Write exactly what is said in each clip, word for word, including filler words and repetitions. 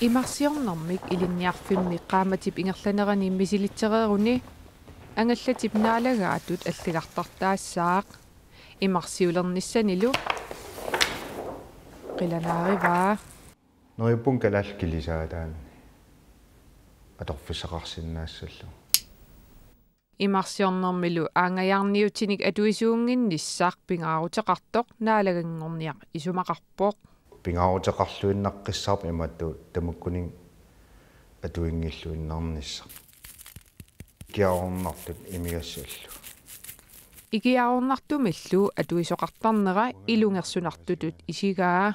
Imarsiornermik ilinniarfimmi qaammatip ingerlanerani misilitsereeruni angallatip naalagaatut allagartartaassaaq. Imarsiulernissanilu qilanaarivaa. Neriuppunga kalaallit kilisaataanni atorfissaqarsinnaassallugu. Imarsiornermilu aanngajaarniutinik atuisuunnginnissaq pingaaruteqartoq naalaganngorniaq isumaqarpoq. Pingaaruteqarluinnaqqissaarpoq imaattoq tamakkuninnga atuinngilluinnarnissaq. Ikiaroornartut imigassallu. Ikiaroornartumillu atuisoqartarnera ilungersunartutut isigaa.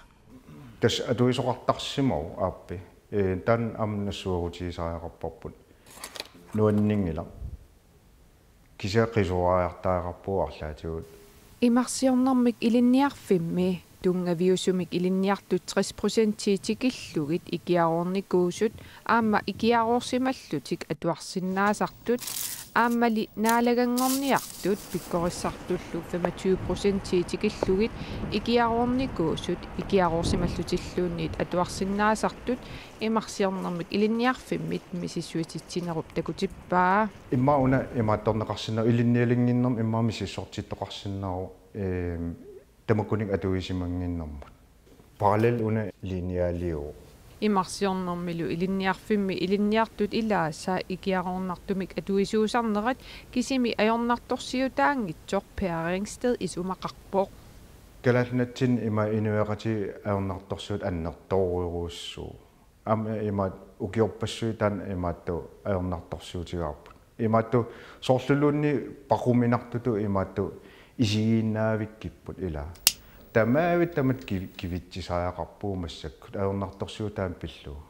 Tassa atuisoqartarsimavoq aappi. Ee, taanna aamma nassuerutigisariaqarparput. Nuanninngilaq. Kisianni qisuariartariaqarpugut arlaatigut. Imarsiornermik ilinniarfimmi tunngaviusumik ilinniartut tres procentii tikillugit ikiaroornikuusut aamma ikiaroorsimallutik atuarsinnaasartut aammali naalaganngorniartut pikkorissartullu femogtyve procentii tikillugit ikiaroornikuusut ikiaroorsimallutilluunniit atuarsinnaasartut imarsiornermik ilinniarfimmit misissuititsinerup takutippaa. Immaqa una imaattorneqarsinnaavoq ilinnialinnginnermut immaqa misissortittoqarsinnaavoq, eem, tamakkuninnga atuisimannginnermut. Parallel una linealiuvoq. Imarsiornermilu ilinniarfimmi ilinniartut ilaasa ikiaroornartumik atuisuusarnerat kisimi ajornartorsiutaanngitsoq Beringsted isumaqarpoq. Kalaallit Nunatsinni ima inuiaqatigiit ajornartorsiutit annertoorujussuuvoq. Aamma imaattoq ukiorpassuit taanna imaattoq ajornartorsiutigaarput. Imaattoq soorluluunniit paquminartutut imaattoq isigiinnaavikkipput ilaa. Tamavitta tamatta kivi-, kivitsisariaqarpugut massakkut ajornartorsiutaanut pillugu.